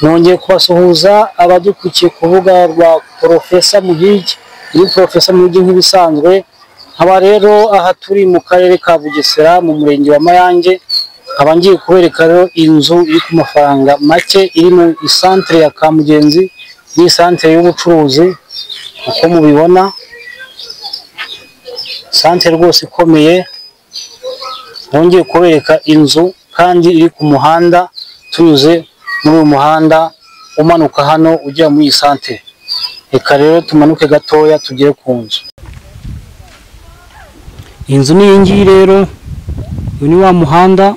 Nongeye kubasuhuza abadukurikiye ku rubuga rwa Porofesa Muhigi, ni Porofesa Muhigi nk'ibisanzwe. Nkaba rero aha turi mu karere ka Bugesera mu murenge wa Mayange, nkaba ngiye kubereka rero inzu iri ku mafaranga make, iri mu isantere ya Kamugenzi, ni isantere y'ubucuruzi uko mubibona, santere rwose ikomeye. Nongeye kubereka inzu kandi iri ku muhanda, tunyuze muri uyu muhanda umanuka hano ujya muri iyi santere. Reka rero tumanuke gatoya tugere ku nzu. Inzu ni iyi ngiyi rero, uyu ni wa muhanda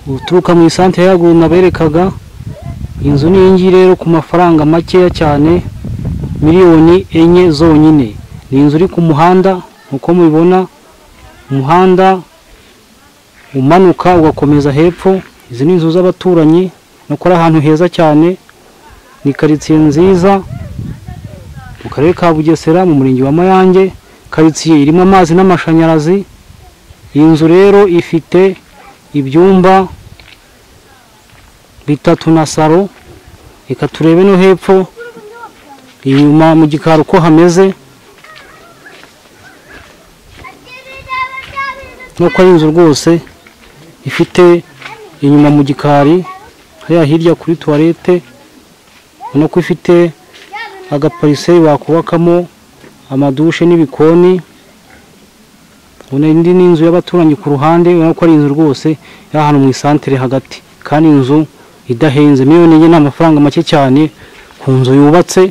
uturuka mu isantere yaruguru naberekaga. Inzu ni iyi ngiyi rero ku mafaranga makeya cyane, 4 miliyoni zonyine. Ni inzu iri ku muhanda uko mubibona, umuhanda umanuka ugakomeza hepfo. Izi ni inzu z'abaturanyi, nuko ari ahantu heza cyane, ni karitsiye nziza mu karere ka Bugesera mu murenge wa Mayange, karitsiye irimo amazi n'amashanyarazi. Iyi nzu rero ifite ibyumba 3 na salo. Reka turebe no hepfo inyuma mu gikari uko hameze, nuko ari inzu rwose ifite inyuma mu gikari hariya hirya kuri tuwarete, ubona ko ifite agapariseri wakubakamo amadushe n'ibikoni. Ubona indi ni inzu y'abaturanyi ku ruhande, ubona ko ari inzu rwose iri ahantu mu isantere hagati, kandi inzu idahenze. 4 miliyoni ni amafaranga make cyane ku nzu yubatse,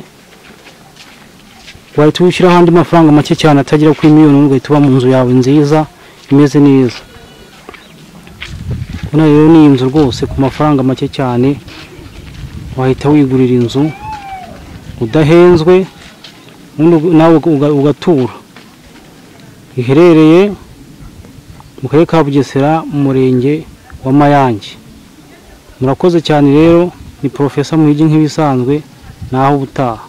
wahita wishyiraho andi mafaranga make cyane atagera kuri miliyoni, ugahita uba mu nzu yawe nziza imeze neza. Ubona rero ni inzu rwose ku mafaranga make cyane wahita wigurira inzu udahenzwe, nawe ugatura. Iherereye mu karere ka Bugesera mu murenge wa Mayange. Murakoze cyane rero, ni Porofesa Muhigi nk'ibisanzwe, naho ubutaha.